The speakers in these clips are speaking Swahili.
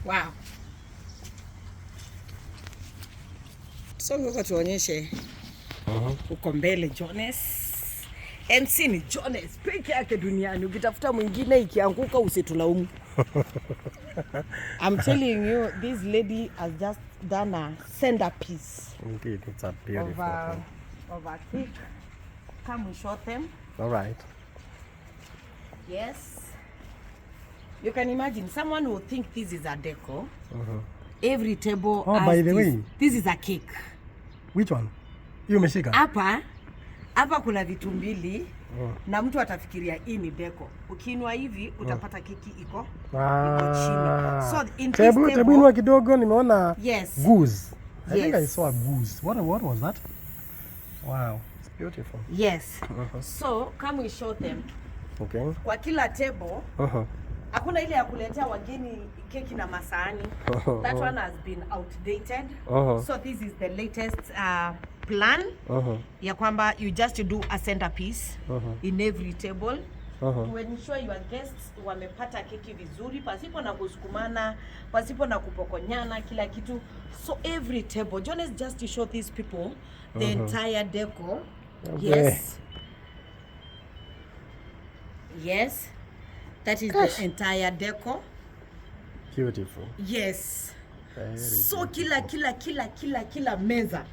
Wow. Songa huko tuonyeshe uko mbele Jones. MC ni Jones peke yake duniani. Ukitafuta mwingine ikianguka usitulaumu. I'm telling you, this lady has just done a centerpiece Indeed, it's a beautiful thing. Of a cake. Come, we show them. All right. Yes. You can imagine someone will think this is a deco. Every table Oh, has by the this. way. This is a cake. Which one? Hiyo umeshika? Hapa kuna vitu mbili na mtu atafikiria hii ni deco. Ukiinua hivi utapata keki iko chini. So in this Tebu, table, tebu inua kidogo, nimeona goose. I think I Yes. saw a goose. What was that? Wow, it's beautiful. Yes. So come we show them. Okay. Kwa kila table hakuna ile ya kuletea wageni keki na masahani. That one has been outdated. So this is the latest plan ya kwamba you just do a centerpiece in every table to ensure your guests wamepata keki vizuri pasipo na kusukumana, pasipo na kupokonyana kila kitu. So every table, Jonas, just to show these people the entire deco. Yes. Yes. That is the entire deco. Beautiful. Yes. Very So kila meza,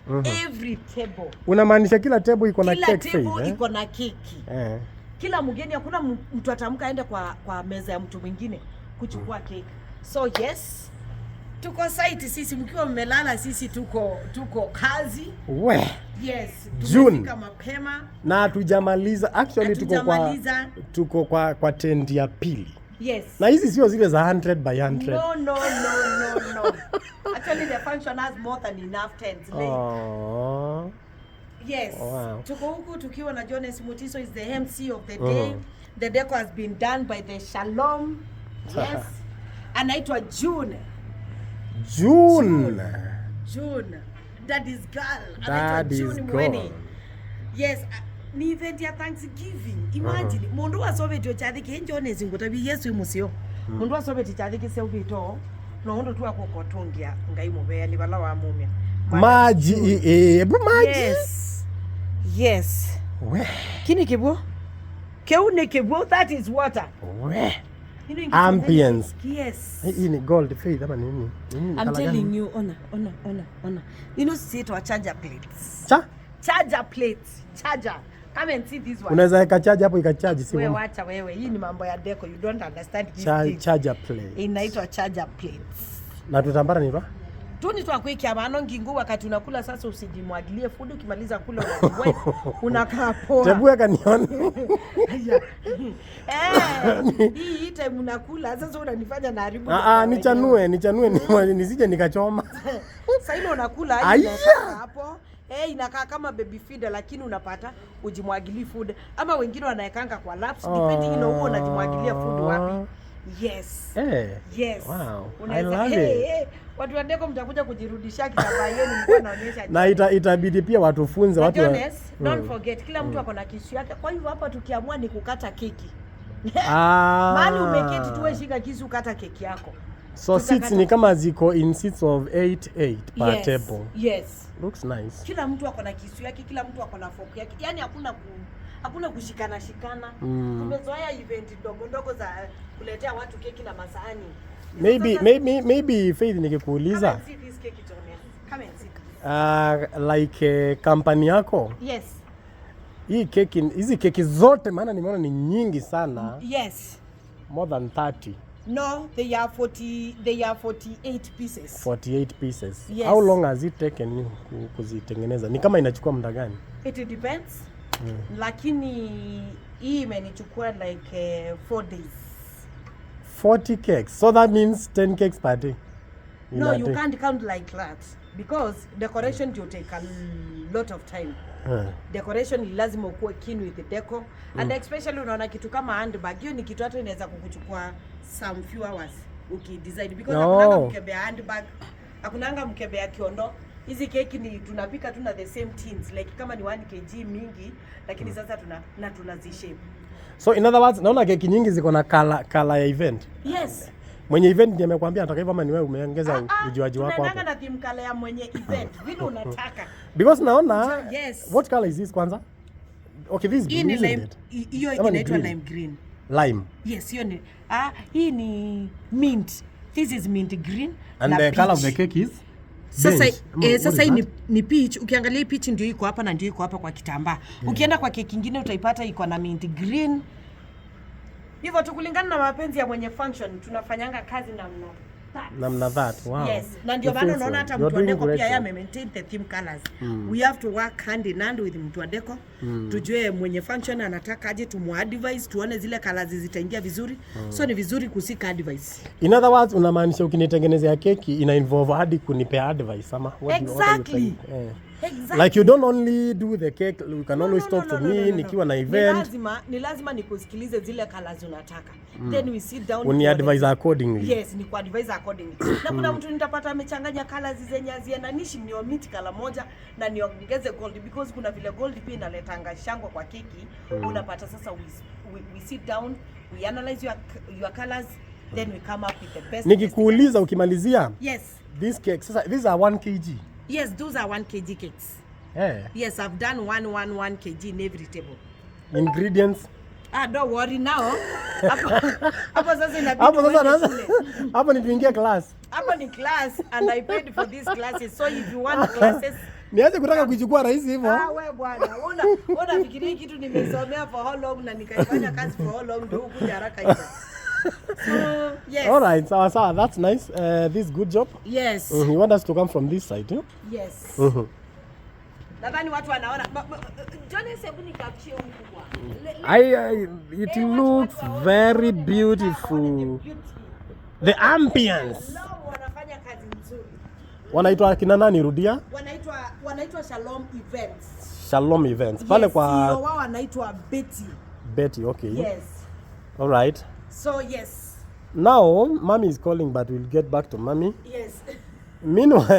every table. Unamaanisha kila table iko na Kila cake, table Faith, eh? iko na keki. Kila mgeni, hakuna mtu atamka aende kwa meza ya mtu mwingine kuchukua keki. So yes, tuko site sisi, mkiwa mmelala sisi tuko kazi. We. Yes, June. tumefika mapema. Na hatujamaliza, actually tuko kwa Hatujamaliza. tuko kwa tent ya pili. Yes. Na hizi sio zile za 100 by 100. No, no, no, no, no. Actually the function has more than enough tents. Like, Oh. yes. Wow. Tuko huku tukiwa na Jones Mutiso is the MC of the day. The deco has been done by the Shalom. Yes. Anaitwa June. June. June. Daddy's girl. Anaitwa Daddy's June Mweni. girl. Yes. Ni event ya Thanksgiving. Imagine. Mundu wasobetio chathi ki Jones ngutabi Yesu imusio. Mundu wasobeti chathi ki seubito. No undu tu akokotungia ngai mubea ni bala wa mumia. Maji, hebu maji. Yes. Yes. We. Kini kibwo? Keune kibwo, that is water. We. You know, Ambience. Yes. Hii ni gold, Faith, ama nini? Nini I'm colour gani? telling you, ona, ona, ona, ona. You know, see to charger plates. Cha? Charger plates. Charger. Come and see this one. Unaweza weka charge hapo ikacharge, si Wewe uongo? wacha wewe. Hii ni mambo ya deco. You don't understand this thing. Charger plate. Inaitwa charger plates. Na tutambara ni ba? Tuni twakwikia mano ngingu wakati unakula sasa usijimwagilie food, ukimaliza kula unajiwipe, unakaa poa. Tebu weka nione. Eh, hii time unakula sasa unanifanya naharibu. Ah ah, nichanue nisije nikachoma. Sasa ile unakula Aya! inakaa hapo. Eh, inakaa kama baby feeder lakini unapata ujimwagili food ama wengine wanaekanga kwa laps depending na huo unajimwagilia food wapi. Yes. Yes. Wow. I Unaweza love hey, it. hey, watu wa deco mtakuja kujirudishia kitambaa yenu mlikuwa naonyesha. Na itabidi pia watufunze Na watu wa... Jones, don't forget kila mtu ako na kisu yake. Kwa hivyo hapa tukiamua ni kukata keki. Ah. Mahali umeketi tuwe shika kisu kata keki yako. So seats Tutakata. ni kama ziko in seats of 8 8 per Yes. table. Yes. Looks nice. Kila mtu ako na kisu yake, kila mtu ako na fork yake. Yaani hakuna kushikana shikana. Tumezoea event ndogo ndogo za kuletea watu keki na masahani. Maybe Sasa- maybe Faith Come nikikuuliza and see this cake, Jonas. Come and see this. Like company yako Yes. hii keki, hizi keki zote maana nimeona ni nyingi sana, Yes. more than 30. No, they are 40, they are 48 pieces. 48 pieces. Yes. How long has it taken you kuzitengeneza? Ni kama inachukua muda gani? It depends. Lakini hii imenichukua like 4 days. 40 cakes. So that means 10 cakes per day. In No, a you day. can't count like that because decoration will take a lot of time. Decoration ni lazima ukuwe keen with the deco and especially unaona kitu kama handbag, hiyo ni kitu hata inaweza kukuchukua some few hours ukidesign because No. hakunanga mkebe ya handbag, hakunanga mkebe ya kiondo. Hizi keki ni tunapika tu na the same tins like kama ni 1 kg mingi, lakini sasa tuna na tunazishape. So in other words, naona keki nyingi ziko na color ya event. Yes. Mwenye event ndiye amekwambia anataka hivyo ama ni wewe umeongeza Ah, ah, ujuaji wako tunaendanga hapo? na theme color ya mwenye event vile unataka. Because naona, what color is this kwanza? Okay, this is Hii blue, ni isn't lime, it? hiyo Ama ni inaitwa green? lime green. Lime. Yes, hiyo ni, hii ni mint. This is mint green And na the color of the peach. cake is Sasa, beige. Ama what sasa is hii ni, that? ni peach. Ukiangalia hii peach ndio iko hapa na ndio iko hapa kwa kitambaa. Ukienda kwa keki ingine utaipata iko na mint green. Hivyo tu kulingana na mapenzi ya mwenye function tunafanyanga kazi namna that. Namna that. Wow. Yes, na ndio maana unaona hata You're mtu wa doing deco great pia yeye job. ame maintain the theme colors. We have to work hand in hand with mtu wa deco. Tujue mwenye function anataka aje, tumuadvise, tuone zile colors zitaingia vizuri. So ni vizuri kuseek advice. In other words, unamaanisha ukinitengenezea keki ina involve hadi kunipea advice ama what are you Exactly. saying? Eh. Exactly. Like you don't only do the cake, you can always No, talk no, to no, me no, no, no. nikiwa na Ni event, lazima nikusikilize zile colors unataka. Then we sit down. Uni advise accordingly. Yes, ni kuadvise accordingly. Na kuna mtu nitapata amechanganya colors zenye haziendanishi, ni omit color moja na niongeze gold because kuna vile gold pia inaletanga shangwe kwa keki. Unapata sasa we sit down, we analyze your colors, then we come up with the best. Nikikuuliza ukimalizia Yes. this cake sasa, these are 1 kg. Yes, those are 1 kg cakes. Eh. Yes, I've done 1 1 1 kg in every table. Ingredients. Ah, don't worry now. Hapo hapo sasa inabidi Hapo sasa uende naanza shule. hapo ni tuingie class. Hapo ni class and I paid for these classes. So if you want classes, Nianze kutaka kuichukua rahisi hivyo. Ah, we bwana, unafikiria kitu nimesomea for how long na nikaifanya kazi for how long ndio ukuja haraka hivyo. So, yes. All right, sawa sawa, that's nice. This good job. Yes. You want us to come from this side, yeah? Yes. Nadhani watu wanaona. Jonas, hebu nikapchie huku bwana. I it Eh, watu looks waone, very waone beautiful. waone the beauty. The ambience. Leo wanafanya kazi nzuri. Wanaitwa kina nani, rudia? Wanaitwa Shalom Events. Shalom Events. Pale Yes, kwa CEO wao anaitwa Betty. Betty, okay. Yes. All right. So yes. Now, mommy is calling, but we'll get back to mommy. Yes. Meanwhile,